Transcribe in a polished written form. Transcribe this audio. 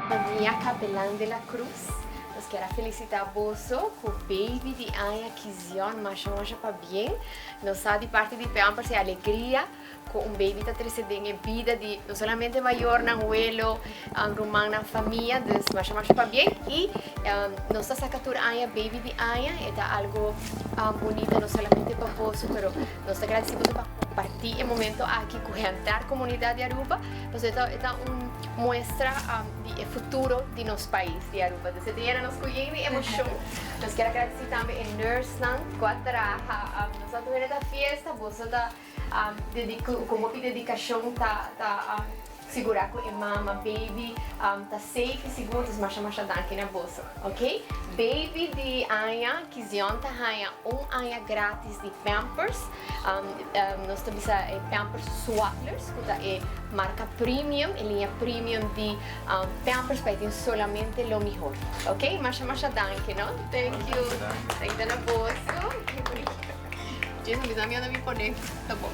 Famia Capelán de la Cruz, nos kier a felicita boso cu baby di aña Kizion masha masha pabien. Nos sa di parti di Pampers e alegria cu un baby ta trece den e bida di no solamente mayornan, welo, rumannan, famia, dus masha masha pabien. Y nos ta saca tur aña baby di aña, e ta algo bunita no solamente pa boso pero nos ta gradici boso pa comparti e momento aki cu henter comunidad di Aruba, pasobra e ta un muestra di e futuro di nos pais di Aruba. Dus e ta yena nos cu yen di emocion. Nos kier a gradici tambe e nursenan cu a traha, nos a tur hende ta fiesta, boso ta Cu hopi dedicacion ta sigura cu e mama baby ta safe y sigur dus masha masha danki na boso ok. Baby di aña Kizion ta haña un aña gratis di pampers nos ta bisa e pampers Swaddlers cu ta e marca premium e liña premium di pampers pa e tin solamente lo mihor ok masha masha danki no thank you danki na boso. Jason bisa mi anda mi pone ta bon.